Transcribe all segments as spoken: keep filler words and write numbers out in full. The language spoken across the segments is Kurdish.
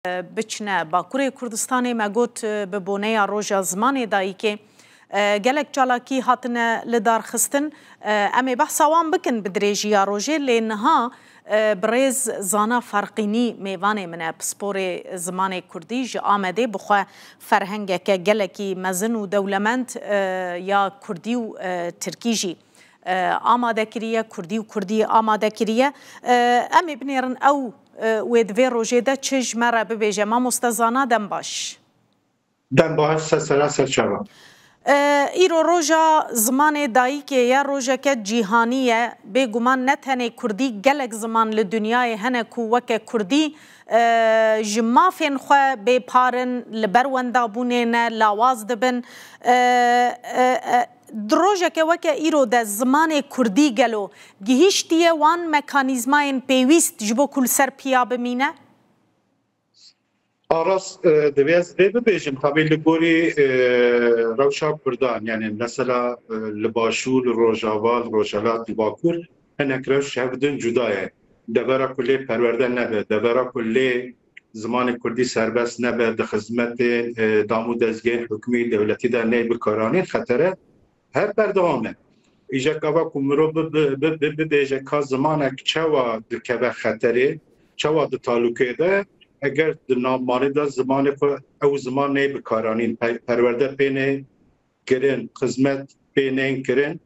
biçine Bakurê Kurdistanê, me got, e, bi boneya Roja Zimanê Dayikê, e, gelek çalakî hatine lidarxistin. E, em ê behsa wan bikin bi dirêjiya rojê, lê niha, e, birêz Zana Ferqînî mêvanê min e, pisporê zimanê kurdî ji Amedê, bi xwe ferhengeke gelekî mezin û dewlemend, e, ya kurdî û, e, tirkî jî, e, amade kiriye, kurdî û kurdî amade kiriye. E, em ê binêrin ew, e, wê di vê rojê de çi ji me re bibêje. Mamoste Zana, dem baş. Dem baş, ser sera ser çava. E, îro roja zimanê dayikê ye, rojeke cîhanî ye. Bêguman ne tenê kurdî, gelek ziman li dinyayê hene ku weke kurdî, e, ji mafên xwe bêpar in, li ber wendabûnê ne, lawaz dibin. E, e, e, di rojeke weke îro de zimanê kurdî gelo gihîştiye wan mekanîzmayên pêwîst ji bo ku li ser piya bimîne? Aras, e, divê ez vê bibêjim, tabii li gorî, e, rewşa Kurdan, yani mesela, e, li Başûr, li Rojava, li Rojhelat, li Bakur, hinek rewş hev din cuda ye. Devera ku lê perwerde nebe, devera ku lê zimanê kurdî serbest nebe, di xizmetê, e, dam û dezgehên hikûmî, dewletî de neyê bikaranîn, xetere her berdewam e. Îja gava ku mirov bi, bi, bi, bi, bibêje ka zimanek çawa dikeve xeterê, çawa di talûkê de, eger di navmalê de zimanê xwe ew ziman neyê bikaranîn, pe-, perwerde pê neyê kirin, xizmet pê neyên kirin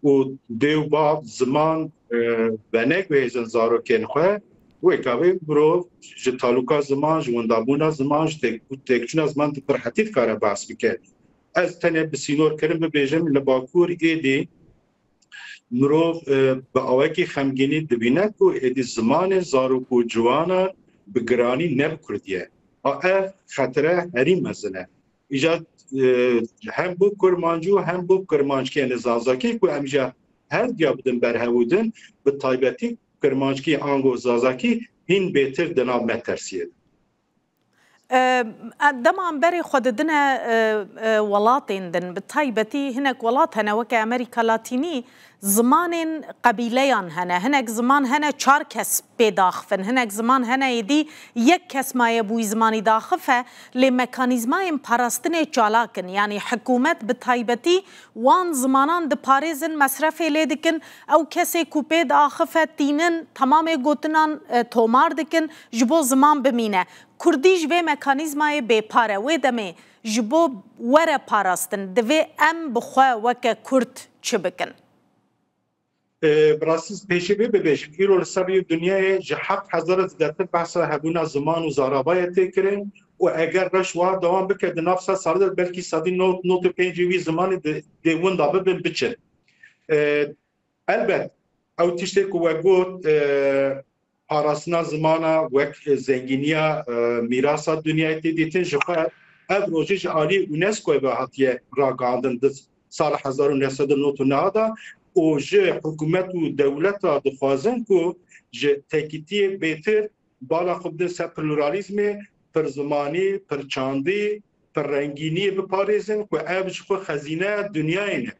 û dê û bav ziman, e, veneguhêzin zarokên xwe, wê gavê mirov ji talûka ziman, ji windabûna ziman, ji têk-, têkçûna ziman di pir hetî dikare behs bike. Ez tenê bi sînorkirin bibêjim, li Bakur êdî mirov, e, bi awekî xemgînî dibîne ku êdî zimanê zarok û ciwanan bi giranî ne bi kurdî ye. A, ev xetire herî mezin e. Îca, e, hem bo kurmancî û hem bo kurmanckiyên zazakî ku em jî her diya bidin ber hev û din, bi taybetî kurmanckî ango zazakî hîn bêtir di nav metersiyê de. E, dema em berê xwe didine, e, e, welatên din, bi taybetî hinek welat hene weke Amerîka Latînî, zimanên qebîleyan hene. Hinek ziman hene çar kes pê daxifin. Hinek ziman hene êdî yek kes maye bûyî zimanî daxife, lê mekanîzmayên parastinê çalak in. Yanî hikûmet bi taybetî wan zimanan diparêzin, mesrefê lê dikin. Ew kesê ku pê diaxife tînin, temamê gotinan, e, tomar dikin, ji bo ziman bimîne. Kurdî ji vê mekanîzmayê bêpar e. Wê demê ji bo were parastin, divê em bi xwe weke Kurd çi bikin? E, bi rastî pêşî vê bibêjim, îro li ser rûyê dinyayê ji heft hezar zêdetir behsa hebûna ziman û zarabayê tê kirin û eger reş wiha dewam bike, di nav sed salî de belkî sedî nod, nod û pêncî wî zimanê di, dê winda bibin, biçin. E, Elbet, ew tiştê ku we got, e, parastina zimana wek, e, zengîniya, e, mîrasa dinyayê tê dîtin, ji xwe ev rojê ji alî UNESCOyê ve hatiye ragihandin di sala hezar û neh sed û nod û neh de û ji hikûmet û dewleta dixwazin ku ji têkitiyê bêtir bala xwe bidin ser pluralîzmê, pirzimanî, pirçandî, pirrengîniyê biparêzin ku ev ji xwe xezîneya dinyayê ne.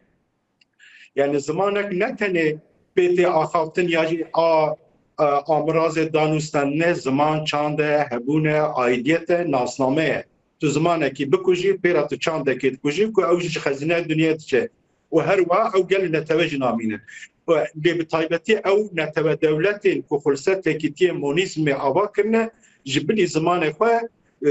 Yani zimanek ne tenê pê tê axaftin ya jî a, a, amirazê danûstan ne, ziman çand e, hebûn e, aidiyet e, nasname ye. Tu zimanekî bikujî, pê re tu çandekê dikujî ku ew jî ji xezîneya dinyayê diçe. Û her wiha ew gel û netewe jî namînin. Û lê bi taybetî ew netewe dewletên ku xwe li ser têkitiyê monîzmê ava kirine, ji bilî zimanê xwe, e,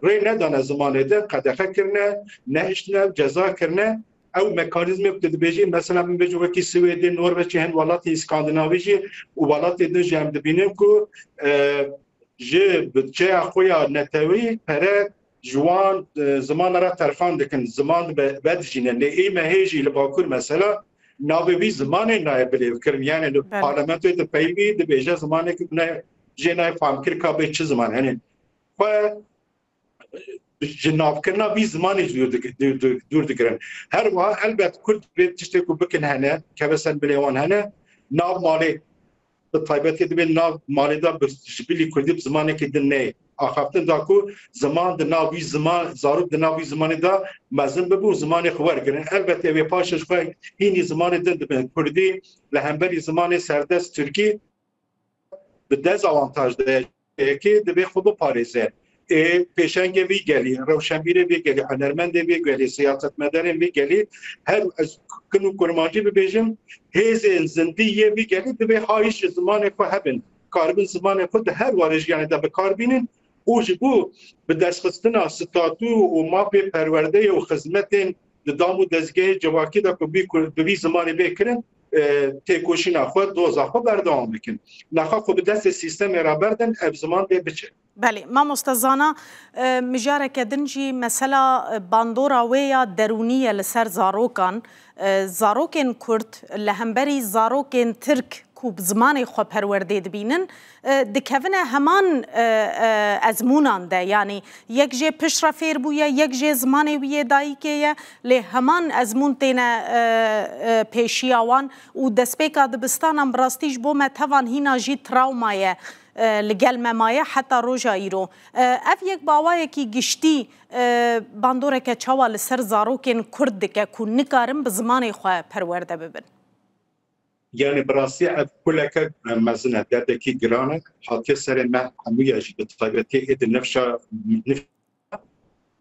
rê nedane zimanê din, qedexe kirine, nehiştine, ceza kirine. Ew mekanîzmê ku tu dibêjî, mesela min bêjî wekî Swêdê, Norveçê, hin welatê Îskandinavî jî û welatê din jî em dibînin ku, e, ji budceya xwe ya neteweyî pere ji wan, e, zimana re terxan dikin, ziman dibe-, vedijînin. Lê ê me hê jî li Bakur mesela navê wî zimanê nayê bilêvkirin. Yani li Belê. parlamentoyê de peyvî dibêje zimanê ku ne, jê nayê famkir ka bê çi ziman. Yani xwe ji navkirina vî zimanê jî dûr dik-, dûr, dûr, dûr digirin. Her wiha elbet Kurd vê tiştê ku bikin hene, keve ser bilê wan hene, nav malê, bi taybetî divê nav malê de bi, ji bilî Kurdî bi zimanekî din neyê axaftin, da ku ziman di nav wî ziman, zarok di nav wî zimanê de mezin bibin û zimanê xwe wergirin. Elbet ew ê paşê ji xwe hînî zimanê din dibin. Kurdî li hemberî zimanê serdest Tirkî di dezawantaj de ye. yekê divê xwe biparêze. Ê pêşengê vî gelî, rewşenbîrê vî gelî, hunermendê vî gelî, siyasetmedarên vî gelî, her ez kin û kurmancî bibêjim, hêzên zindî yê vî gelî divê hayîş ji zimanê xwe hebin. Karibin zimanê xwe di her warê jiyanê de bi kar bînin û ji bo bi destxistina statû û mafê perwerdeyê û xizmetên di dam û dezgehê civakî de ku bî ku bi vî zimanê bê kirin, e, têkoşîna xwe, doza xwe berdewam bikin. Nexa xwe bi destê sîstemê re berdin, ev ziman dê biçe. Belê, mamoste Zana, e, mijareke din jî mesela, e, bandora wê ya derûnî ye li ser zarokan. E, zarokên Kurd li hemberî zarokên Tirk ku bi zimanê xwe perwerdê dibînin, e, dikevine heman, e, e, ezmûnan de. Yanî yek jê piştre fêr bûye, yek jê zimanê wî yê dayikê ye, lê heman ezmûn têne, e, e, pêşiya wan û destpêka dibistanan bi rastî ji bo me tevan hîna jî trawma ye, e, li gel me maye heta roja îro. E, ev yek bi awayekî giştî, e, bandoreke çawa li ser zarokên Kurd dike ku nikarin bi zimanê xwe perwerde bibin? Yanî bi rastî ev kuleke mezin e, derdekî giran e. Hatiye serê me hemûya jî, bi taybetî ê di nifşa, nif-,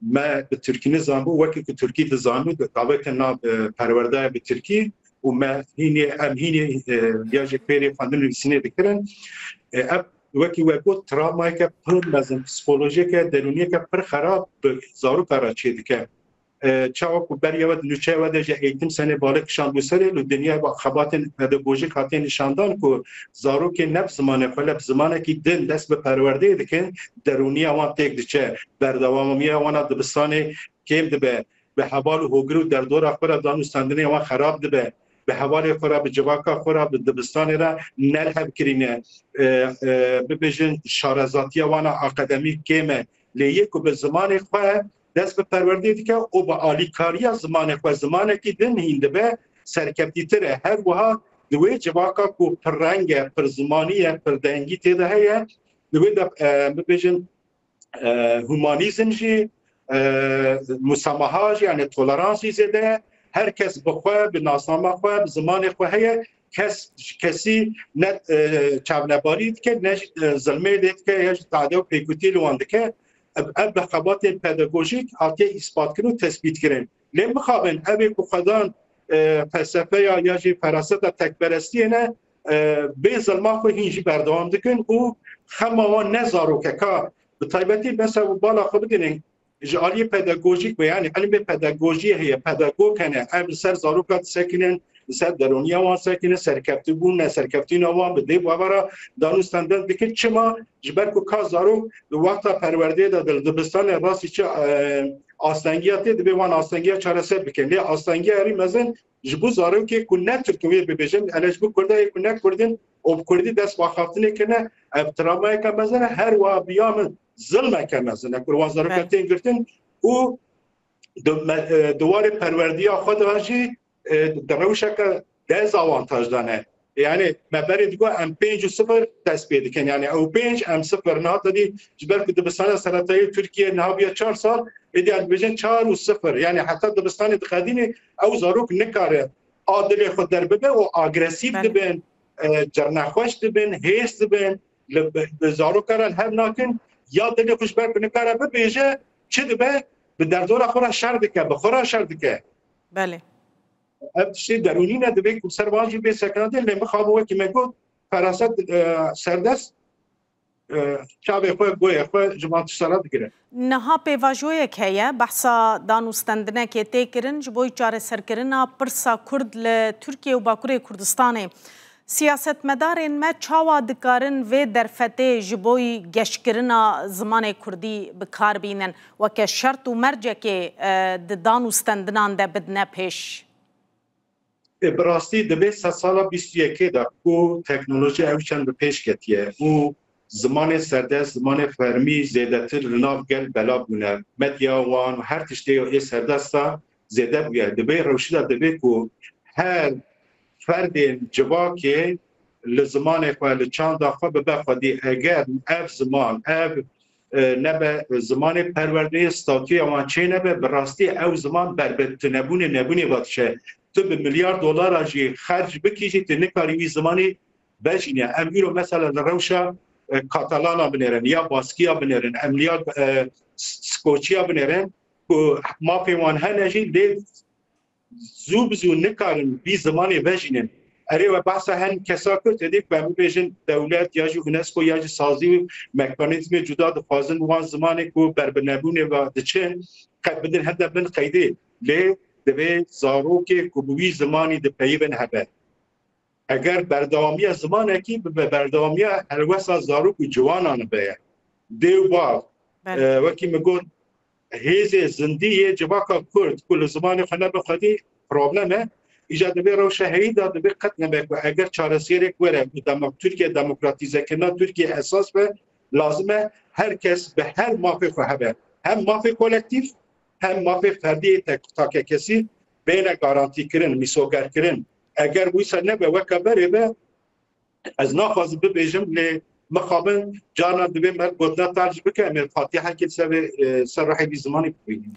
me bi tirkî nizanbû, wekî ku tirkî dizanbû, di davêtin na, e, perwerdaya bi tirkî û me hînê, em hînê, e, ya jî fêrê xwendin û nivîsînê dikirin. E, ev wekî we got, travmayeke pir mezin, psikolojiyeke, derûniyeke pir xerab bi zaroka re çêdike. E, çawa ku beriya we di nûçeya we de ji eğitim senê bale kişandbû serê, li dinya ba-, xebatên pedagojîk hatiye nîşandan ku zarokên ne bi zimanê xwe, lê bi zimanekî din dest bi perwerdeyê dikin, derûniya wan têk diçe, berdewamiya wan a dibistanê kêm dibe, bi heval û hogir û derdora xwe re danûstendinê wan xerab dibe, bi hevalê xwe re, bi civaka xwe re, bi dibistanê re ne li hev kirîne, e, e, bibêjin şarezatiya wan a akademîk kêm e. Lê yê ku bi zimanê xwe dest bi perwerdê dike û bi alîkariya zimanê xwe zimanekî din hîn dibe, serkevtîtir e. Her wiha di wê civaka ku pirreng e, pirzimanî ye, pirdengî tê de heye, di wê de, e, bibêjin, e, humanîzm jî, e, musamaha jî, yani tolerans jî zêde ye. Her kes bi xwe, bi nasnama xwe, bi zimanê xwe heye. Kes ji kesî ne, e, çavnebarî dike, ne jî, e, zilmê lê dike, ya jî tade û pêkutî li wan dike. Ev, ev bi xebatên pedagojîk hatiye îspat kirin û tespît kirin. Lê mixabin, ev ê ku xwedan, e, felsefeya ya jî feraseta tekperestiyê ne, e, bê zilma xwe hîn jî berdewam dikin û xema wan ne zarokeka, bi taybetî mesela bala xwe bidinin, ji aliyê pedagojîk ve, yani ilmê pedagojiyê heye, pedagog hene, ev li ser zaroka disekinin, li ser derûniya wan sekinin, serkevtîbûn, neserkevtîna wan bi dê bavara danûstendin dikin. Çima? Ji ber ku ka zarok di wexta perwerdeyê de di dibistanê rastî çi, e, astengiya tê, divê wan astengiya çareser bikin. Lê astengiya herî mezin ji bo zarokê ku ne Tirk in, wê bibêjin, ele ji bo Kurda yê ku ne Kurd in û bi Kurdî dest bi axaftinê kirine, ev travmayeke mezin e, her wiha biya min zilmeke mezin e, ku li wan zarokan tên girtin û di me-, e, di warê perwerdiya xwe de jî, e, di rewşeke dezawantaj de ne. Yani me berê digot em pênc û sifir dest pê dikin. Yani ew pênc, em sifir. Niha te dî ji ber ku dibistana seretayê Tirkiye niha bûye çar sal, êdî em dibêjin çar û sifir. Yani heta dibistanê diqedînê ew zarok nikare a dilê xwe derbibe û agresîf dibin, e, cernexweş dibin, hêrs dibin, li, bi, bi zaroka re li hev nakin, ya dilê xwe ji ber ku nikare bibêje, çi dibe, bi derdora xwe re şer dike, bi xwe re şer dike. Belê. Ev tiştê derûnî ne, divê ku ser van jî bê sekinandin, lê mixabin wekî me got, feraset, e, serdest, e, çavê xwe, goyê xwe ji van tişta re digire. Niha pêvajoyek heye, behsa danûstendinekê tê kirin ji bo çareserkirina pirsa Kurd li Tirkiye û Bakurê Kurdistanê. Siyasetmedarên me çawa dikarin vê derfetê ji bo geşkirina zimanê Kurdî bi kar bînin weke şert û mercekê, e, di danûstendinan de bidine pêş? E, bi rastî di vê sedsala bîst û yekê de ku teknoloji ew çend bi pêş ketiye û zimanê serdest, zimanê fermî zêdetir li nav gel bela bûne. Medya wan û her tiştê ê serdest de zêde bûye. Di vê rewşî de divê ku her ferdên civakê li zimanê xwe, li çanda xwe bibe xwedî. Eger ev ziman, ev, e, nebe zimanê perwerdeyê, statûya wan çê nebe, bi rastî ew ziman berbitinebûnê, nebûnê ve diçe. Tu bi milyar dolara jî xerc bikî jî, tu nikarî wî zimanî vejîne. Em îro mesela li rewşa e, Katalana binêrin, ya Baskiya binêrin, em ya, e, S-, Skoçiya binêrin, ku mafê wan hene jî, lê zû bi zû nikarin vî zimanê vejînin. Erê, we behsa hin kesa kir, tedê ku em bibêjin dewlet ya jî UNESCO ya jî sazî û mekanîzmê cuda dixwazin wan zimanê ku berbinebûnê ve diçin, qe-, bidin hende bin qeydê. Lê divê zarokê ku bi wî zimanî dipeyivin hebe. Eger berdewamiya zimanekî bibe berdewamiya helwesta zarok û ciwanan be ye. Dê û bav, Belê. e, wekî min got, hêzê zindî yê civaka Kurd ku li zimanê xwe nebe xwedî problem e. Îca divê rewşa heyî de divê qet nebe ku eger çareserek were ku demo-, Tirkiye demokratîzekirina Tirkiye esas be, lazim e her kes bi her mafê xwe hebe. Hem mafê kolektîf, hem mafê ferdî yê tek-, takekesî bêne garantîkirin, mîsogerkirin. Eger wisa nebe weke berê be, ez naxwazim bibêjim, lê mixabin carna divê me gotina tercîh bike, em ê fatihekê li ser vê, e, ser ruhê vî zimanî bibînin.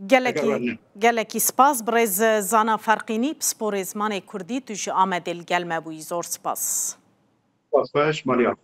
Gelekî, Eger we ne. gelekî spas birêz Zana Ferqînî, pisporê zimanê Kurdî, tu ji Amedê li gel me bûyî. Zor spas. Spas xweş, Maria.